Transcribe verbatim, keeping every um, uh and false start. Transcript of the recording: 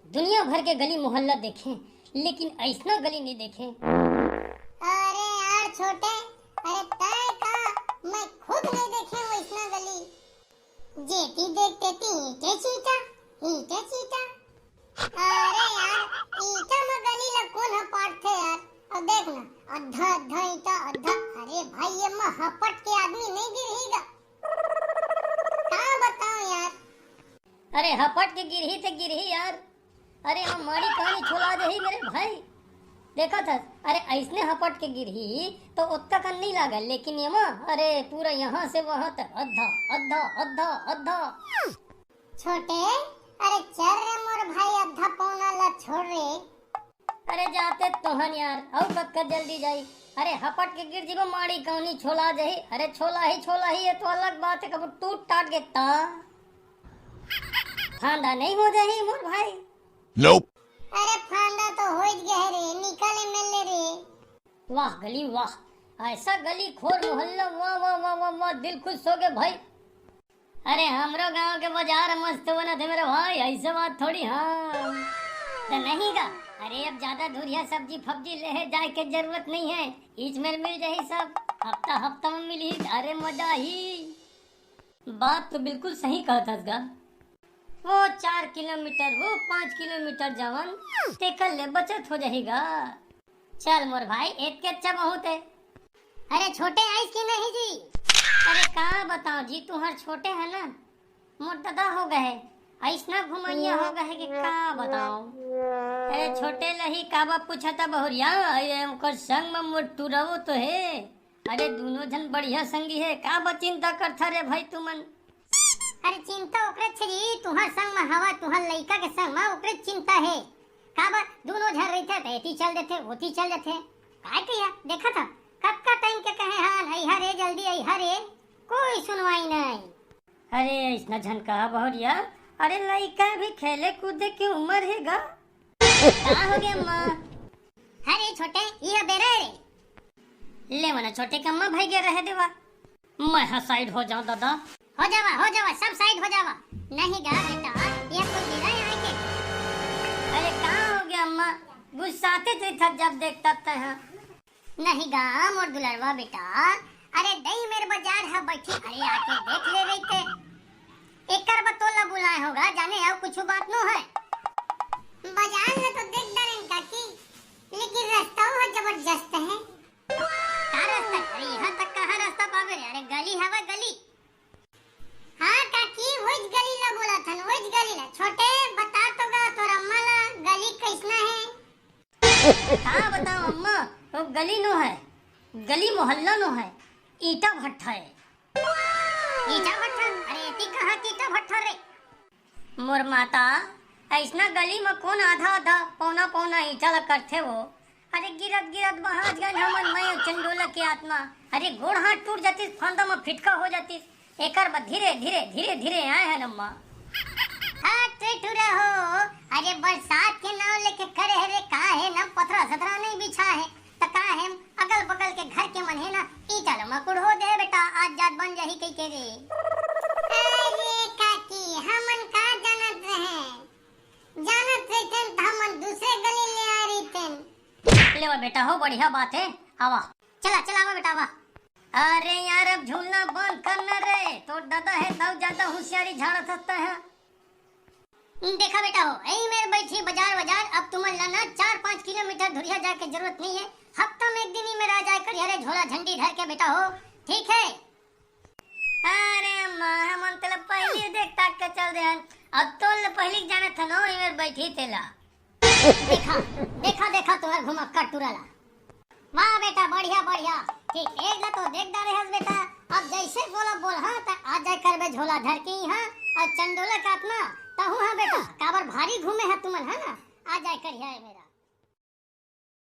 दुनिया भर के गली मोहल्ला देखे, लेकिन अइसना गली नहीं देखे। अरे यार छोटे, अरे तय का, मैं खुद नहीं देखे वइसना गली। जेती देख तेती ईंटे चीटा, ईंटे चीटा। अरे यार, ईंटा म गली ला कोन ह पाटथे यार? अब देख ना, अद्धा अद्धा ईंटा, अद्धा। अरे भाई, ये म हपट के आदमी नहीं गिरही गा। का बताओ यार। अरे हपट के गिरही ते गिरही यार। अरे वो माड़ी कहानी छोला जाही मेरे भाई। देखत हस, अरे अइसने हपट के गिरही तो ओतका कन नहीं लागल, लेकिन ये म, अरे पूरा यहाँ से वहाँ तक अद्धा, अद्धा, अद्धा, अद्धा। छोटे, अरे चल रे मोर भाई, अद्धा पौना ला छोड़ रे। अरे जाते तोहन यार, अउ कतका जल्दी जाई। अरे हपट के गिर जीबो, माड़ी कौनी छोला जाही। अरे छोला ही, छोला ही, ये तो अलग बात है, कबू टूट टाट के ता फांदा नहीं हो जाही मोर भाई। Nope। अरे फांदा तो होइच गए रे, निकले मिले रे। वाह गली वाह, ऐसा गली खोर मोहल्ला, वाह, वाह, वाह, वाह, वाह, दिल खुश हो गए भाई। अरे हमरो गांव के बाजार मस्त बनत हे मेरे भाई, ऐसे बात थोड़ी। हाँ तो नहीं गा। अरे अब ज्यादा दूरिया सब्जी फब्जी लेहे जाए के जरूरत नहीं है, ईच मेर मिल जाही सब, हफ्ता हफ्ता में मिलही। अरे मजा ही। बात तो बिल्कुल सही कहत हस गा। वो चार किलोमीटर, वो पाँच किलोमीटर जवन, तेकर ले बचत हो जाही गा। चल मोर भाई, एतके अच्छा बहुत है। अरे छोटे आइस कि नहीं जी? अरे का बताओ जी, तुहर छोटे है ना, मोर ददा हो गए, अइसना घुमैया हो गए कि का बताओ। अरे छोटे लही काबा पूछता बहुरिया, अरे ओकर संग में मोर टुरवो तो हे। अरे दोनों झन बढ़िया संगी हे, काबा चिंता करथा रे भाई तुमन? अरे चिंता ओकरे छे जी, तुहर संग में हवा, तुहर लइका के संग में ओकरे चिंता हे। काबर दोनों झन रहिथे त एती चल देथे, ओती चल देथे। काय कहिया, देखत हव, कतका टाइम के कहे हन, अइहा रे, जल्दी अइहा रे, कोई सुनवाई नहीं। अरे अइसना झन कहा बहुरिया, अरे लइका भी खेले कूदे के उम्र हे गा। का हो गया अम्मा? अरे छोटे, ये बेरा रे। ले मना छोटे के अम्मा भाई गे रहे देवा। मैं हा साइड हो जाऊं दादा। हो जावा, हो जावा, सब साइड हो जावा। नहीं गा बेटा, ये कोई गिरा यहाँ के। अरे का हो गया अम्मा, गुस्साते थे था जब देखता तय हाँ। नहीं गा मोर दुलरवा बेटा, अरे दई मेर बाजार हा बैठी, अरे आके देख ले रही थे। एकर बा तोला बुलाए होगा, जाने अउ कुछ बात नो है। बाजार हा तो देख डरेन काकी, लेकिन रास्ता हा जबरदस्त है। का रास्ता? अरे यहाँ तक कहाँ रास्ता पावे रे? अरे गली हवा गली। हाँ काकी, वही गली ला बोला था, वही गली ला। छोटे बता तो गा तोर अम्मा ला गली कैसना है। का बताओ अम्मा, वो गली नो है, गली मोहल्ला नो है, ईटा भट्ठा है। ईटा भट्ठा? अरे एती कहाँ के ईटा भट्ठा रे? मोर माता, अइसना गली म कोन आधा आधा पौना पौना ईंटा ल करथे वो? अरे गिरत गिरत बहाज गन हमन, मैं अउ चंडोला के आत्मा। अरे गोड़ हाथ टूट जातिस, फांदा म फिटका हो जातिस। एकर बर धीरे धीरे धीरे धीरे आए हन अम्मा। हट रे टूरा हो, अरे बरसात के नाव लेके करे हे रे, का हे ना पथरा सथरा नहीं बिछा हे। त का हे, अगल बगल के घर के मन हे ना, ईटा ल मकुड़ हो दे बेटा, आज जात बन जाही कहिके रे। अरे काकी, हमन का जानत रहे, जानत रहितेन त हमन दूसरे गली ले आए रहितेन। लेवा बेटा हो, बढ़िया बात हे, आवा। चला, चला, आवा बेटा, आवा। अरे यार, अब झूलना बंद करना रे, तोर दादा हे, तब ज्यादा होशियारी झाड़त हस तय हा। देखा बेटा हो, यही मेर बैठी बाजार बाजार, अब तुमन ला ना चार पाँच किलोमीटर दूरिया जाए के जरूरत नहीं है। हफ्ता में एक दिन ही मेर आ जाए करिया रे झोला झंडी धर के बेटा हो, ठीक है? अरे अम्मा, हमन तेला पहली देख ताक के चल दे हन, अब तोल ले पहली जाने थनो, यही मेर बैठी तेला। देखा, देखा, देखा तुहर घुमक्का टुरा ला। वाह बेटा, बढ़िया, बढ़िया। ठीक, एक ला तो देख डारे हस बेटा। अब जैसे बोला बोल, हाँ, त आ जाए करबे झोला धर के यहाँ। और चंडोला काटना, तहू हाँ बेटा, काबर भारी घूमे है तुमन, है ना? आ जाए करिया है मेरा।